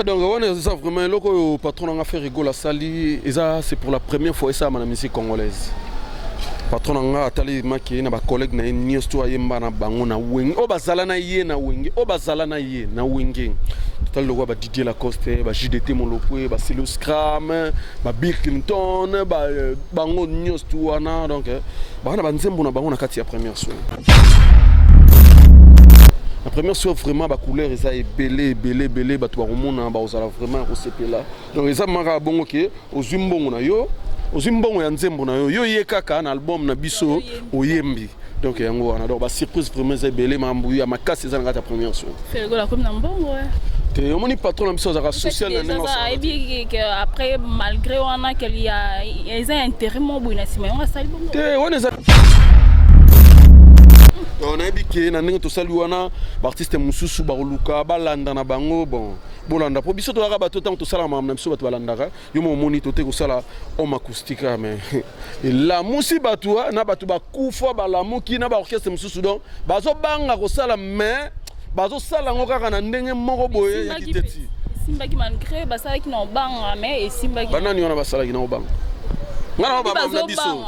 Donc wana eza vraiment eloko oyo patron nanga Ferre Gola asali, eza c'est pour la première fois esalama na musique congolaise. Patron nanga atali maki na bacollègue na ye nyonso to ayemba na bango na Wenge, oyo bazala na ye na Wenge, oyo bazala na ye na Wenge. Totali lokola ba Didier Lacoste, ba JDT Molopwe, ba Celeo Scram, ba Bill Clinton, ba bango nyonso tu wana. Donc bana banzembo na bango na kati ya première soin. La première soin vraiment ba couleur eza ebele ebele ebele, bato bakomona bakozala vraiment ya kosepela. Donc eza maka bongo ke ozwi mbongo na yo, ozwi mbongo ya nzembo na yo, yo ye kaka na album na biso oyembi. Donc yango wana, donc ba surprise vraiment eza ebele, makambo ya makasi eza na kati ya première soin. Ferre Gola akomi na mbongo. Te, omoni patron na biso azalaka social na ndenge ayebi que après malgré wana qu'il y a eza intérêt mo boye na nsima yango asali bongo. Te, wana eza nayebi ke na ndenge tosali wana, baartiste mosusu bakoluka balanda na bango. Bon, bolanda mpo biso tozalaka bato, ntango tosalaka makambo na biso bato balandaka. Yo mo omoni tote kosala homme acoustique, mais elamusi bato na bato bakufa balamuki na baorchestre mosusu. Donc bazobanga kosala, mais bazosala yango kaka na ndenge moko boye ya kiteti. Esimbaki malgré basalaki na obanga, mais esimbaki. Banani wana basalaki na obanga? Nga na bamama na biso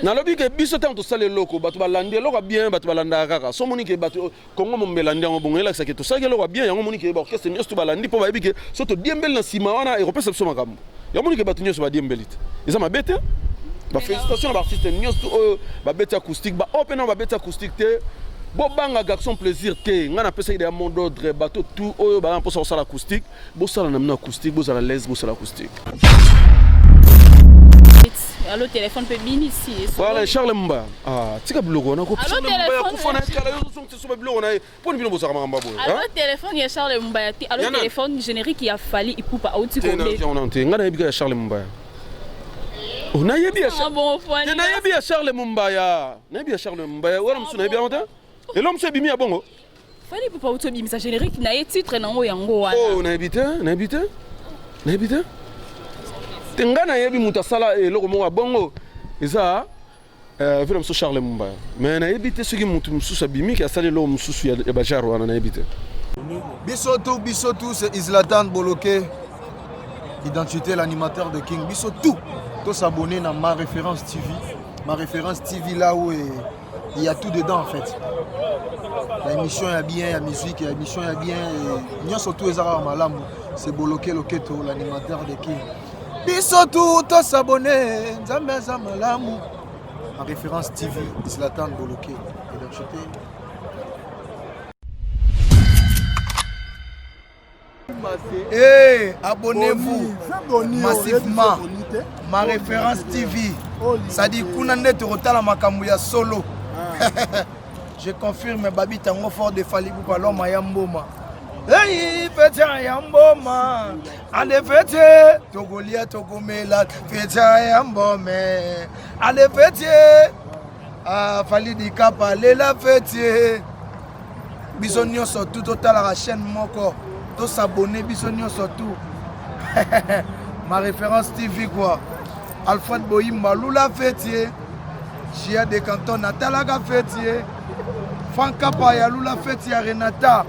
nalobi ke biso ntango tosala eloko, bato balandi eloko ya bien, bato balandaka kaka. So omoni ke bato Kongo mombe elandi yango bongo, elakisaka tosalaki eloko ya bien. Yango omoni ke baorchestre nyonso to balandi, mpo bayebi ke so todiembeli na nsima wana ekopesa biso makambo. Yango omoni ke bato nyonso badiembeli te, eza mabe te. Bafélicitation na baartiste nyonso oyo babeti acoustique, baoyo mpe nano babeti acoustique te. Bobanga garçon plaisir te. Ngai napesaki deya mot d'ordre, bato tout oyo baza na mposa kosala acoustique, bosala na bino acoustique, bozala l'aise, bosala acoustique. Allo téléphone mpe binisi. Voilà, Charles Mba. Ah, tika biloko wana ko. Charles Mba kufa na kala, yo zongisa so biloko na ye. Poni bino bozaka makambo boye. Allo téléphone ya Charles Mbaya te, allo téléphone générique ya Fally Ipupa auti ko. Te, te, ngai nayebi ya Charles Mbaya. Oh, nayebi ya Charles. Nayebi ya Charles Mbaya. Nayebi ya Charles Mbaya. Wana mosusu nayebi yango te. Eloko mosusu ebimi ya bongo. Fally Ipupa auti obimisa générique na ye, titre nango yango wana. Oh, nayebi te, nayebi te. Nayebi te. Te, ngai nayebi moto asala eloko moko ya bongo eza vila mosusu Charles Mumbaya, mais nayebi te soki motu mosusu abimiki asali eloko mosusu ya bajare wana, nayebi te. Biso tout, biso tout, c'est Islatan Boloke, identité l'animateur de King. Biso tout, tous abonnés dans Ma Référence TV. Ma Référence TV, là où il y a tout dedans en fait. La émission est bien, la musique, la émission est bien. Et surtout, malamu, c'est Boloke Loketo, l'animateur de King. Biso tout, tous abonnés, Nzambe aza malamu. Ma Référence TV, Zlatan Boloke, identité. Hey, abonnez-vous massivement. Ma Référence TV. Ça dit kuna nde tokotala makambo ya solo. Je confirme, babi tango fort de Fally Ipupa, l'homme ya mboma. Hey, fête ya mboma. Ale fête, tokolia tokomela, fête ya mboma. Ale fête. Ah, Fally Dikapa, lela fête. Biso nyonso tout totalaka chaîne moko, tosabone biso nyonso tout. Ma Référence TV quoi. Alfred Boyimba Lula fêtier. Gia de Canton natalaka fêtier. Frank Kapa ya Lula fête ya Renata.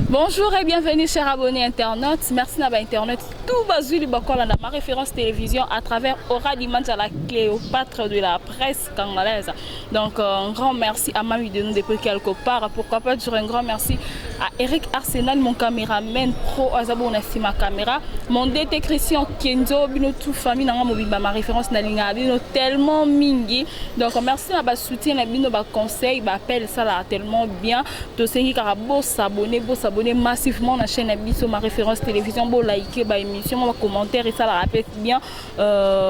Bonjour et bienvenue chers abonnés internautes. Merci na ba internautes tout bazuli bakola na Ma Référence Télévision à travers Aura Dimanja, la Cléopâtre de la presse congolaise. Donc un grand merci à Mami de nous depuis quelque part. Pourquoi pas dire un grand merci à Eric Arsenal, mon caméraman pro azabo na sima caméra, mon DT Christian Kenzo, bino tout famille na mobimba Ma Référence na linga bino tellement mingi. Donc merci na ba soutien na bino, ba conseil, ba appel, ça là tellement bien. Tosengi kaka bo s'abonner, bo s'abonner massivement na chaîne na biso Ma Référence Télévision, bo liker ba émission, ba commentaire et ça la rappelle bien.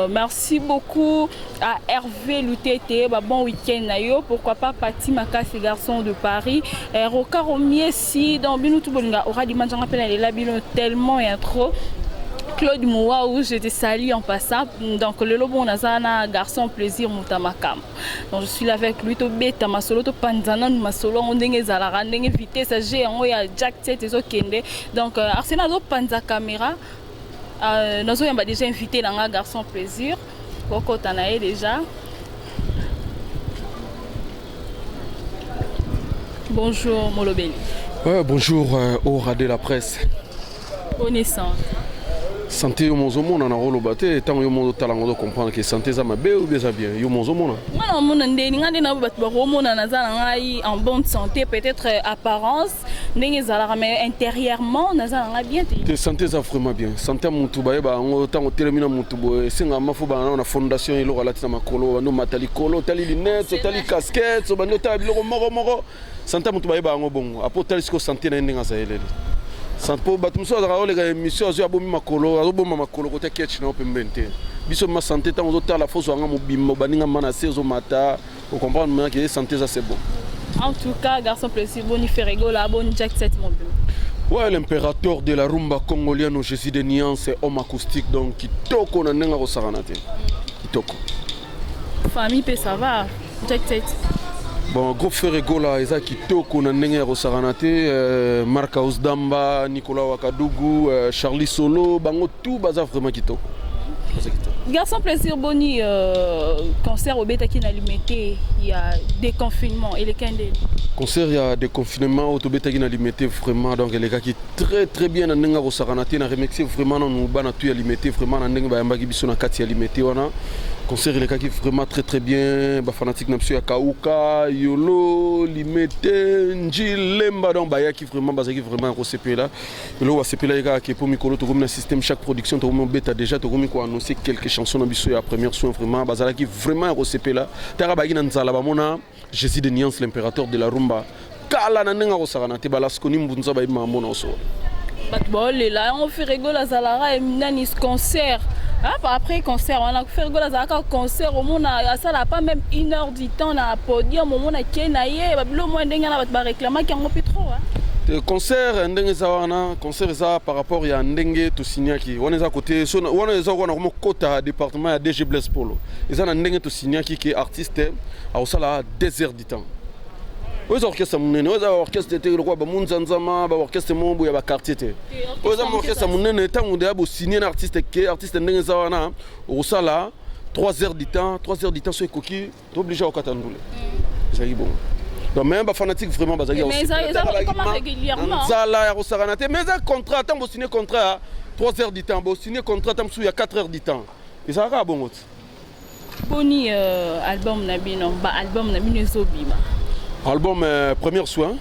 Merci beaucoup à Hervé Lutete, ba bon week-end na yo. Pourquoi pas Pati Makasi, garçon de Paris, Rocaro Miesi, donc bino tout bolinga aura dimanche rappelle lela bino tellement et trop. Claude Mouaou, je te salue en passant. Donc le lobo nazana garçon plaisir mutamakam. Donc je suis là avec lui to beta masolo to panzana masolo ndenge zalaka ndenge vitesse G yango ya Jack 7 ezo kende. Donc Arsenal zo panza caméra. Nazo yamba déjà invité nanga garçon plaisir. Kokota na ye déjà. Bonjour Molobeli. Ouais, bonjour au de la presse. Bonne santé. Santé, yo mozomona na koloba te. Ntango yo mozotala ngo, ozocomprendre ke santé eza mabe ou bien eza bien. Yo mozomona. Nga na omona ndeni nga nde na bato bakomona naza na ngai en bonne santé, peut-être apparence ndenge ezalaka, mais intérieurement naza na ngai bien te. Te, santé eza vraiment bien. Santé ya mutu bayeba yango ntango otelemi na mutu boye, esengama fo bana na fondation. Eloko alati na makolo, bandi omata likolo, otali lunette, otali casquette, obandi otala biloko moko moko. Santé ya mutu bayeba yango bongo. Apo otali sikoyo santé na ye ndenge aza eleli po bato mosusu azalaka oleka émission, azwi abomi makolo, azobomba makolo kote ketch na yo pembeni te. Biso ma santé, ntango ozotala, fo ozwanga mobimba, obandinga ma na se, ozomata, ocomprendre maintenant ke santé eza, c'est bon. En tout cas, garçon plaisir, boni Ferre Gola, boni Jet Set mobimba? Ouais, l'impérateur de la rumba congolienne, Jésus de nuance, homme acoustique, donc kitoko na ndenge akosakana te. Kitoko. Famille mpe ça va, Jet Set? Bon, groupe Ferre Gola eza kitoko na ndenge ya kosakana te. Marc House Damba, Nicolas Wakadugu, Charlie Solo, bango tout baza vraiment kitoko. Baza kitoko. Garçon plaisir, boni concert obetaki na Limete ya déconfinement, eleka ndeni? Concert ya déconfinement oyo tobetaki na Limete, vraiment, donc elekaki très très bien na ndenge ya kosakana te. Na remercier vraiment nanu bana tu ya Limete, vraiment, na ndenge bayambaki biso na kati ya Limete wana. Concert elekaki vraiment très très bien. Bafanatique na biso ya Kauka, Yolo, Limete, Njilemba, donc bayaki vraiment, bazalaki vraiment ya kosepela. Eloko basepelaki kaka ke po mikolo tokomi na système chaque production, tokomi obeta déjà, tokomi koannoncer quelques chansons na biso ya première soin. Vraiment bazalaki vraiment ya kosepela. Taka bayaki na nzala bamona Jésus de Nuance, l'impérateur de la rumba, kala na ndenge akosakana te. Balaskoni mbunza bayebi makambo na osola. Bato baolela yango. Ferre Gola azalaka nani concert. Ah, après concert wana, Ferre Gola azalaka concert, omona asala pas même une heure du temps na podium, omona ke na ye babilo mwa ndenge wana. Bato baréclamaki yango mpe trop. Te, concert ndenge eza wana, concert eza par rapport ya ndenge tosignaki wana. Eza kote so wana, eza wana komokota département ya DG Blaise Polo. Eza na ndenge tosignaki ke artiste akosala 2 heures du temps. Oyo eza orchestre monene, oyo eza orchestre te lokola bamunzanzama, baorchestre moko boye ya baquartier te. Oyo eza orchestre monene. Ntango deya bosigne na artiste ke artiste ndenge eza wana okosala 3 heures du temps, 3 heures du temps so ekoki, tooblige kokata ndule. Ezalaki bongo. Donc même bafanatique vraiment bazalaki nzala ya kosakana te. Mais eza contrat. Ntango bosigne contrat ya 3 heures du temps, bosigne contrat ntango mosusu ya 4 heures du temps, ezalaka bongo te. Boni album na bino, baalbum na bino ezobima? Album première soin,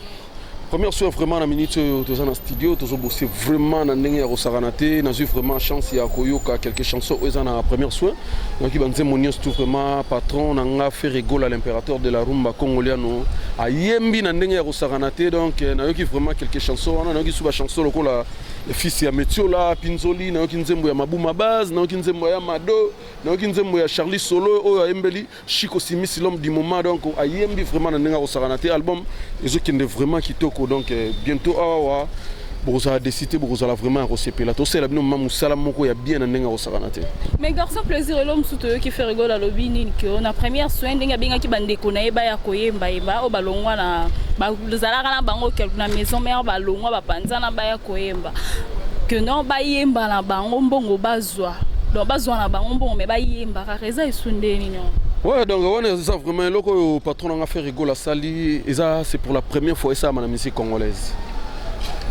première soin, vraiment na minute oyo toza na studio, tozobose vraiment na ndenge ya kosakana te. Nazwi vraiment chance ya koyoka quelques chansons oyo eza na première soin. Nayoki banzembo nyonso tout. Vraiment patron na nga Ferre Gola, l'impérateur de la rumba congoliano, ayembi na ndenge ya kosakana te. Donc nayoki vraiment quelques chansons wana. Nayoki su bachanson lokola Fils ya Metiola Pinzoli, nayoki nzembo ya Mabuma Base, nayoki nzembo ya Mado, nayoki nzembo ya Charlie Solo oyo ayembeli Chico Simisi, l'homme du moment. Donc ayembi vraiment na ndenge akosakana te. Album ezokende vraiment kitoko. Donc bientôt awawa bokozala décide, bokozala vraiment ya kosepela. Tosala bino ma mosala moko ya bien na ndenge akosakana te. Mais garçon plaisir, elo mosusu toyoki Ferre Gola alobi nini ke na première soin, ndenge abengaki bandeko na ye baya koyembayemba oyo balongwa na bazalaka na bango quelque na maison mare, balongwa bapanzana, baya koyemba, ke non, bayemba na bango mbongo bazwa, donc bazwa na bango mbongo, mais bayemba kaka. Eza esu nde nini? Ouais, donc wana eza vraiment eloko oyo patron nanga Ferre Gola asali. Eza, c'est pour la première fois esalama na musique congolaise.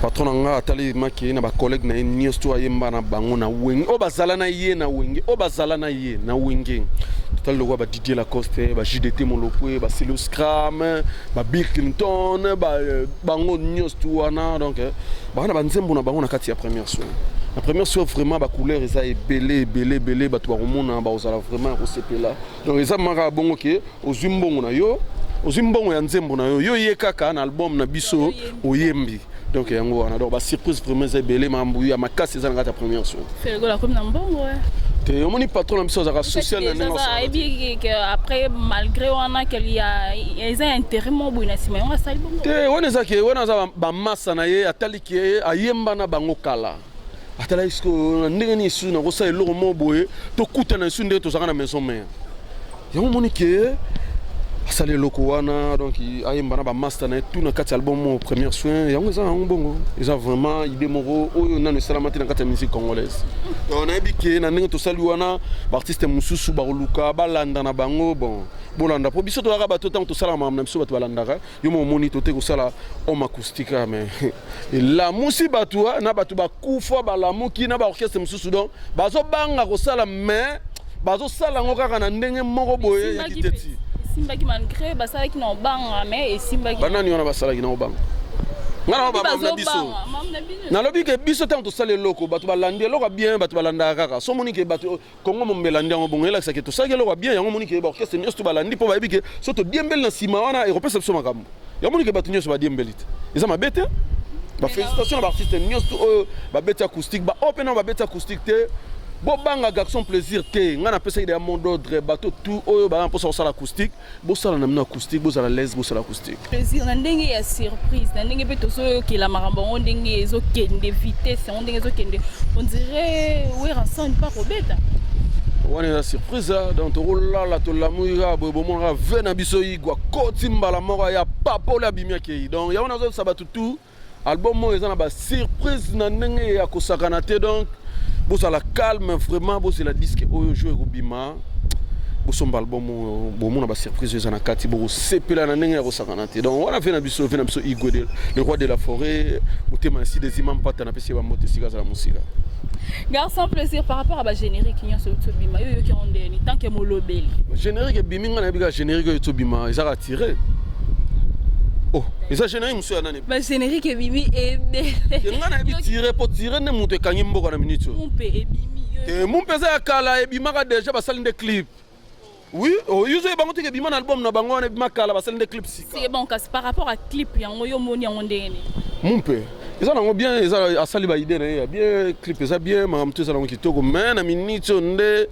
Patron na nga atali maki na bacollègue na ye nyonso to ayemba na bango na Wenge, oyo bazala na ye na Wenge, oyo bazala na ye na Wenge. Totali lokola baDidier Lacoste, baJDT Molopwe, baCeleo Scram, baBill Clinton, bango nyonso tu wana. Donc baa na banzembo na bango na kati ya première soin. Na première soin vraiment bacouleur eza ebele ebele ebele. Bato bakomona, bakozala vraiment ya kosepela. Donc eza maka bongo ke ozwi mbongo na yo, ozwi mbongo ya nzembo na yo, yo ye kaka na album na biso oyembi. Donc yango wana. Donc basurprise vraiment eza ebele. Makambo ya makasi eza na kati ya première soin. Ferre Gola akomi na mbongo. Te, omoni patron na biso azalaka social na ndenge. Ayebi ke après, malgré wana keli ya eza intérêt moko boye na nsima, yango asali bongo. Te, wana eza ke wana aza bamasa na ye. Atali ke ayemba na bango kala, atalaki sikoyo na ndenge nini esusu nakosala eloko moko boye, tokutana esu ndenge tozalaka na maison mare. Yango omoni ke asali eloko wana. Donc ayemba na bamaster na ye tout na kati ya album moko première soin. Yango eza yango bongo. Eza vraiment idée moko oyo nano esalama te na kati ya musique congolaise. Donc nayebi ke na ndenge tosali wana, baartiste mosusu bakoluka balanda na bango. Bon. Bolanda, mpo biso toyaka bato, ntango tosalaka makambo na biso, bato balandaka. Yo mo omoni to te kosala homme acoustique, mais elamusi bato na bato bakufa, balamuki na baorchestre mosusu. Donc bazobanga kosala, mais bazosala yango kaka na ndenge moko boye ya kiteti. Esimbaki malgré basalaki na obanga, mais esimbaki. Banani wana basalaki na obanga? Nga na bamama na biso, nalobi ke biso, ntango tosala eloko, bato balandi eloko ya bien, bato balandaka kaka. So omoni ke bato Kongo mombelandi yango bongo, elakisaka tosalaki eloko ya bien. Yango omoni ke baorchestre nyonso to balandi, mpo bayebi ke so todiembeli na nsima wana, ekopesa biso makambo. Yango omoni ke bato nyonso badiembeli te, eza mabe te. Bafélicitation na baartiste nyonso oyo babeti acoustique, baoyo mpe nano babeti acoustique te. Bobanga Garçon Plaisir te. Ngai napesaki deya mot d'ordre: bato tout oyo baa mposa kosala acoustique, bosala na bino acoustique, bozala l'aise, bosala acoustique. Plaisir na ndenge ya surprise, na ndenge mpe tozoyokela makambo yango, ndenge ezokende, vitesse yango ndenge ezokende, on dirait Werrason mpa kobeta. Wana eza surprise. Donc tokolala, tolamuki kaka boye, bomonaka ve na biso Igwa koti mbala moko ya papole, abimi, akei. Donc yango nazobisa bato tout, album oyo eza na basurprise na ndenge ya kosakana te. Donc bozala calme vraiment, bozela disque oyo jour ekobima, bosomba album oyo, bomona basurprise oyo eza na kati, bokosepela na ndenge ya kosakana te. Donc wana ve na biso Igwe, le roi de la forêt, motema ya sidezima mpata, napesi ye bambote esika azala mosika. Garçon Plaisir, par rapport à bagénérique nyonso euti obima, yo yoki yango ndeni tant que molobeli? Générique ebimi, nga nayebi kaka générique oyo etobima, ezaka tire. Oh, eza générique mosusu ya nani? Bagénérique ebimi ebele. Nga nayebi tire, mpo tire nde moto ekangi mboka na minute oyo. Mpe ebimi. Te, mu mpe eza ya kala, ebimaka déjà, basali nde clip. Oui, yuzo yebango teke ebima na album na bango wana, ebima kala, basali nde clip sika. C'est bon, kasi par rapport à clip yango, yo moni yango ndenge nini? Mu mpe eza nango bien, eza asali baidée na ye ya bien, clip eza bien, makambo to eza nango kitoko. Mais na minute oyo nde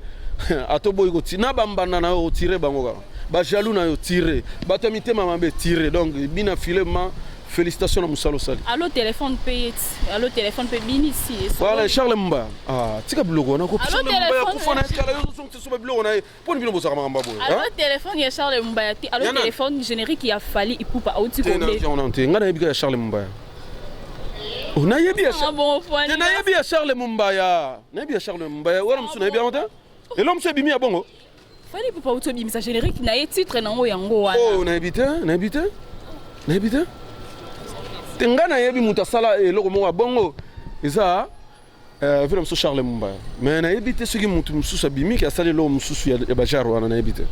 atoboyi koti na bambanda na yo, otire bango kaka, bajaloux na yo tire, bato ya mitema mabe tire. Donc bina filema, félicitation na mosala osali. Allo téléphone mpe yeti, allo téléphone mpe binisi. Voilà, Charles Mba, ah, tika biloko wana. Allo téléphone. Kufa na ye kala, yo ozongisa so biloko na ye. Mpo ni bino bozalaka makambo ya boye? Allo téléphone ya Charles Mbaya te, allo téléphone générique ya Fally Ipupa auti kobe. Te, ngai nayebi kaka ya Charles Mumbaya. Oh, nayebi ya te, nayebi ya Charles Mumbaya, nayebi ya Charles Mumbaya wana. Mosusu nayebi yango te, elo mosusu ebimi ya bongo. Fally Ipupa auti obimisa générique na ye, titre nango yango wana. Oh, nayebi te, nayebi te, nayebi te te. Ngai nayebi moto asala eloko moko ya bongo, eza vila mosusu Charles Mumbaya, mais nayebi te soki motu mosusu abimiki asali eloko mosusu ya bajare wana, nayebi te.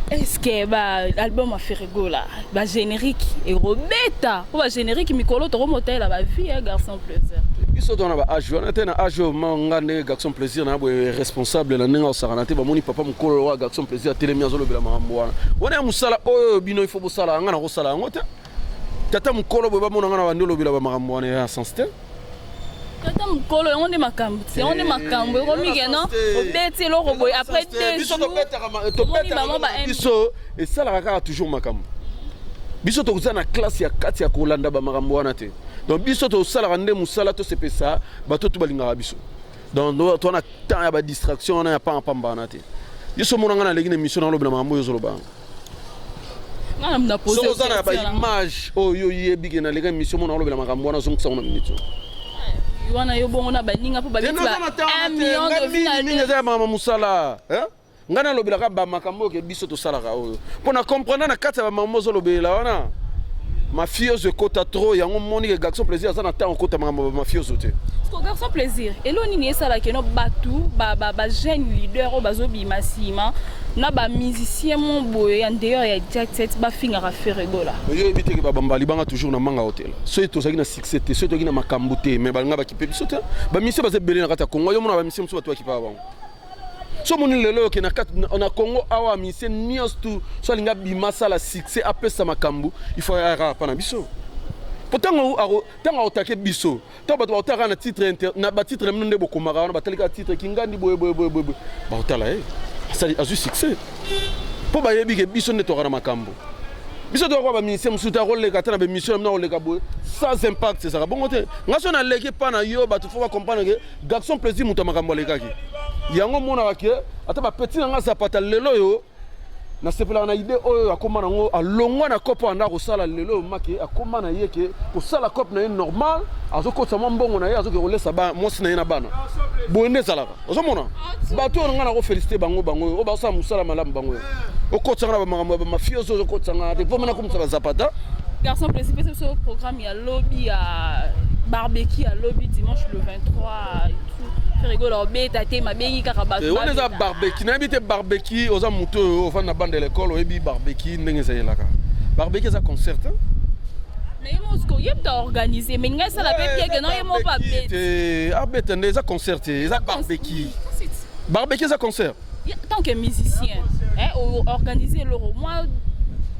Est-ce que ba album ya Ferre Gola, bagénérique ekobeta? Mpo bagénérique mikolo tokomotayela bavie ya Garçon Plaisir. Biso to na baage wana te. Na age oyo ma nga ndenge Garçon Plaisir na boye responsable na ndenge akosakana te. Bamoni papa mokolo wa Garçon Plaisir atelemi, azolobela makambo wana wana ya mosala oyo bino ifo bosala. Nga na kosala yango te. Tata mokolo boye, bamona nga na bandi olobela bamakambo wana ya sens te. Tata mokolo, yango nde makambo ti, yango nde makambo ekomi no obeti eloko boye, après 2 jours omoni bango ba Biso esalaka kaka toujours makambo. Biso toza na classe ya kati ya kolanda bamakambo wana te. Donc biso tosalaka nde mosala, tosepesa bato to balingaka biso. Donc to na temps ya badistraction wana ya pamba wana te. Yo so omona nga naleki na émission, nalobela makambo oyo ozoloba yango. Soki oza na baimage oyo oyebi ke naleka émission mona olobela makambo wana, ozongisa ngo na minute. Wana yo bongo na baninga mpo babeti ba 1 million de mingi mingi, eza ya makambo mosala. Ngai nalobelaka bamakambo oyo ke biso tosalaka oyo mpo na comprendre na kati ya bamakambo ozolobelela wana. Mafioso ekota trop, yango moni ke Garçon Plaisir aza na ntango okota makambo bamafioso te. Parce que Garçon Plaisir, elo nini esalaki no bato bajeune leader oyo bazobima nsima na bamusicien mo boye ya dehors ya jet set bafingaka Ferre Gola? Yo yebi teke babamba libanga toujours na manga hotel. Soki tozalaki na succès te, soki tozalaki na makambo te, mais balinga bakipe biso te. Bamusicien baza ebele na kati ya Congo. Yo mona bamusicien mosusu, bato bakipaka bango. So omoni lelo oyo ke na kati na Congo awa, musicien nyonso tu so alingi abima, asala succès, apesa makambo, il faut ayaka pa na biso. Po ntango akotake biso, ntango bato baotala na titre, na batitre na bino nde bokomaka wana, batali kaka titre kingandi boye boye boye boye, baotala ye asali, azwi succès, mpo bayebi ke biso nde toka na makambo. Biso toka kwa bamusicien mosusu te akoleka ata na baémission na bino, akoleka boye sans impact. Ezalaka bongo te. Nga so naleki epa na yo, bato faut bacomprendre ke Garçon Plaisir moto ya makambo alekaki. Yango omonaka ke ata bapeti na nga zapata lelo oyo. Nasepelaka na idée oyo akoma nango, alongwa na cope anda kosala lelo oyo make akoma na ye ke kosala cope na ye normal, azokotisa mwa mbongo na ye, azoke kolesa mwasi na ye na bana. Boye nde ezalaka. Ozomona bato oyo nga nakofélicité bango, bango oyo bazosala mosala malamu, bango oyo okotisanga na bamakambo ya bamafioso, ozokotisanga te mpo mena komisa bazapata. Garçon Plaisir, pesa biso programme ya lobi ya barbecue ya lobi dimanche le 23 et tout. Ferre Gola obeta te, mabengi kaka bato. Wana eza barbecue, nayebi te. Barbecue, oza motu oyo ofanda na bande ya l'école, oyebi barbecue ndenge ezalelaka. Barbecue eza concert te. Mais ye mosiko ye moto aorganize, mais ngai esala mpe bien ke non, ye moko abeti. Te, abeta nde eza concert te, eza barbecue. Barbecue eza concert. Tant que musicien, eh, organiser eloko moi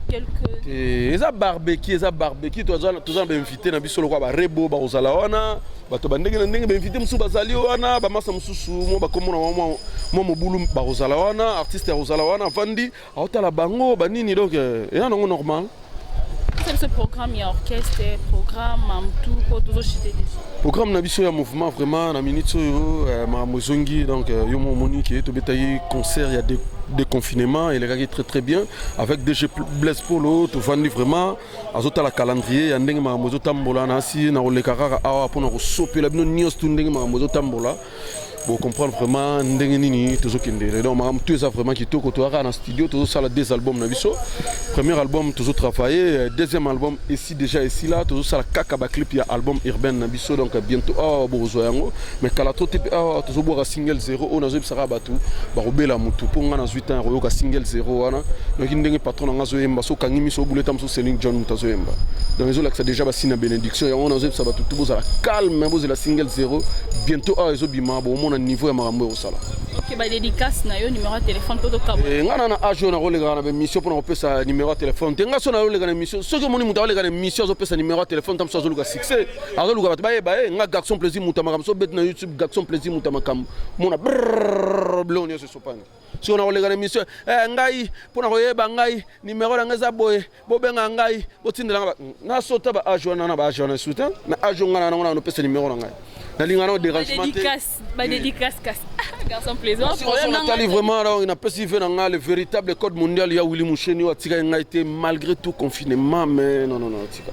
quelque Te, eza barbecue, eza barbecue. Toza na bainvité na biso lokola barebo bakozala wana, bato bandenge na ndenge, bainvité mosusu bazali wana, bamasa mosusu mwa bakomona mwa mobulu bakozala wana, artiste akozala wana, avandi aotala bango banini, donc eza nango normal. Pesa biso programme ya orchestre, programme mamutu po tozochite déjà. Programme na biso ya mouvement, vraiment na minute oyo makambo ezongi. Donc yo mo omoni ke tobetaki concert ya déconfinement, elekaki très très bien avec DG Blaise Polo. Tovandi vraiment, azotala calendrier ya ndenge makambo ezotambola. Na asi na koleka kaka awa mpona kosopela bino nyonso tu ndenge makambo ezotambola, bocomprendre vraiment ndenge nini tozokende. Donc makambo tu eza vraiment kitoko. Toza kaka na studio, tozosala deux albums na biso. Premier album tozotravaille, deuxième album esi déjà esila, tozosala kaka baclip ya album urbaine na biso. Donc bientôt awa bokozwa yango, mais kala to te mpe awa tozobwaka single zéro oyo nazoyebisaka bato bakobela motu, mpo nga nazwi temps ya koyoka single zéro wana. Donc ndenge patron na nga azoyemba, so okangi miso, obuleta mosusu Céline John moto azoyemba. Donc ezolakisa déjà basine ya bénédiction. Yango nazoyebisa bato tu bozala calme, bozela single zéro bientôt awa ezobima, bomona niveau ya makambo oyo kosala. Ok, badédicace na yo, numéro ya téléphone mpo tokaba. Nga na age oyo nakolekaka na baémission mpona kopesa numéro ya téléphone te. Nga so nayoleka na émission, soki omoni moto akoleka na émission azopesa numéro ya téléphone, ta mosu azoluka succès, azoluka bato bayeba ye. Nga Garçon Plaisir moto ya makambo. So obeti na YouTube Garçon Plaisir moto ya makambo, mona brrr, biloko nyonso esopani. Soki nakoleka na émission, ngai mpona koyeba ngai, numéro na ngai eza boye, bobenga ngai, botindela nga. Nasota ba age wana, na ba age wana soutien na age oyo ngai na nango na nopesa numéro na ngai, nalinga na dérangement te. Badédicace kasi, Garçon Plaisir. Natali vraiment, donc napesi ve na ngai le véritable code mondial ya Willi Musheni oyo atikaki ngai te malgré tout confinement. Mais non, non, non, atika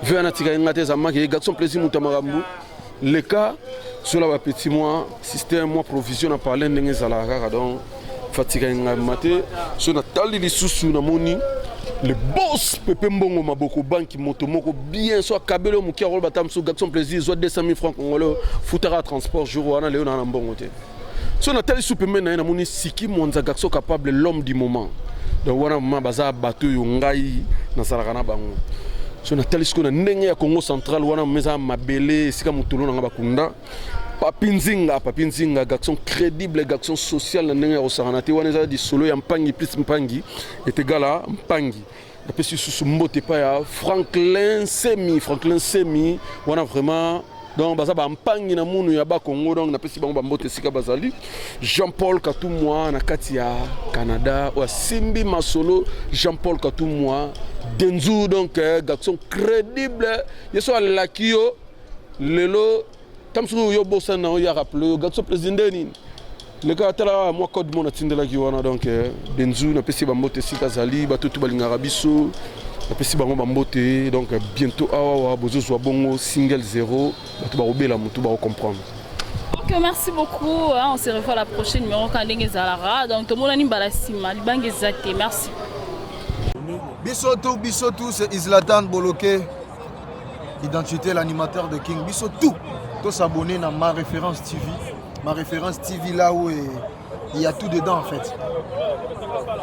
ve wana, atikaki ngai te. Eza maki Garçon Plaisir moto ya makambo. Leka sola bapeti mwa système, mwa provision na parle ndenge ezalaka kaka. Donc fatikaki ngai ma te. So natali lisusu, namoni le boss Pepe Mbongo Maboko banki, moto moko bien. So akabeli oyo moke, akoloba ta mosusu Garçon Plaisir zwa 200 000 francs congolais, futaka transport jour wana, lelo naa na mbongo te. So natali su pembeni na ye, namoni Siki Mwanza, garçon capable, l'homme du moment. Donc wana ma baza bato oyo ngai nazalaka na bango. So natali sikoyo na ndenge ya Congo Central, wana ma eza mabele esika motolo na nga bakunda Papi Nzinga. Papi Nzinga, garçon crédible, garçon social na ndenge ya kosakana te. Wana eza lisolo ya mpangi plus mpangi est égal à mpangi. Napesi lisusu mbote epai ya Franklin Semi. Franklin Semi wana vraiment, donc baza bampangi na munu ya Bakongo. Donc napesi bango bambote esika bazali. Jean Paul Katumwa na kati ya Canada oyo asimbi masolo, Jean Paul Katumwa Denzu, donc garçon crédible. Ye so alaki yo lelo, ta mosusu yo bosana na oyo ya rappeler yo Garçon Président nini leka atala mwa code mo natindelaki wana. Donc Denzu, napesi bambote esika azali. Bato tu balingaka biso, napesi bango bambote. Donc bientôt awawa bozozwa bongo single zéro, bato bakobela motu, bakocomprendre. Ok, merci beaucoup. Hein, on se revoit la prochaine numéro quand ndenge ezalaka. Donc tomonani mbala nsima, libanga eza te. Merci. Biso tout, biso tout, c'est Islatan Boloke, identité l'animateur de King. Biso tout, tous s'abonner à Ma Référence TV. Ma Référence TV, là où il y a tout dedans en fait.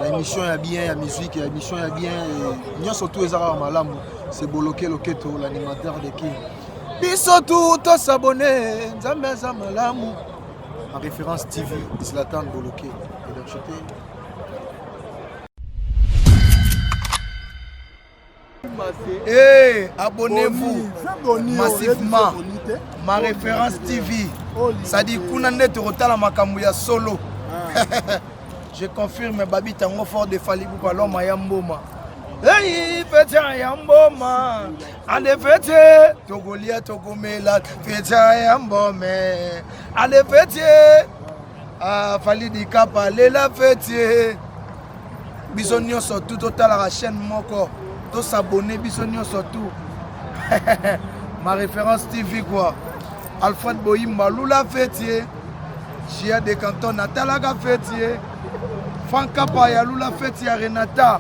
La émission est bien, la musique, la émission est bien. Et surtout, malamu, c'est Boloke Loketo, l'animateur de King. Biso tout, tous s'abonner, Nzambe aza malamu. Ma Référence TV, Zlatan Boloke, identité. Hey, abonnez-vous massivement. Ma Référence TV. C'est-à-dire kuna nde tokotala makambo ya solo. Je confirme, Babi Tango Fort de Fally Ipupa, l'homme ya mboma. Hey, fête ya mboma. Ale fête, tokolia tokomela, fête ya mbome. Ale fête. Ah, Fally Dikapa, lela fête. Biso nyonso tout totalaka chaîne moko. To s'abonner biso nyonso tout. Ma référence TV quoi. Alfred Boyimba Lula Fetier. Gia de Canton natalaka Fetier. Franck Kapa ya Lula Feti ya Renata.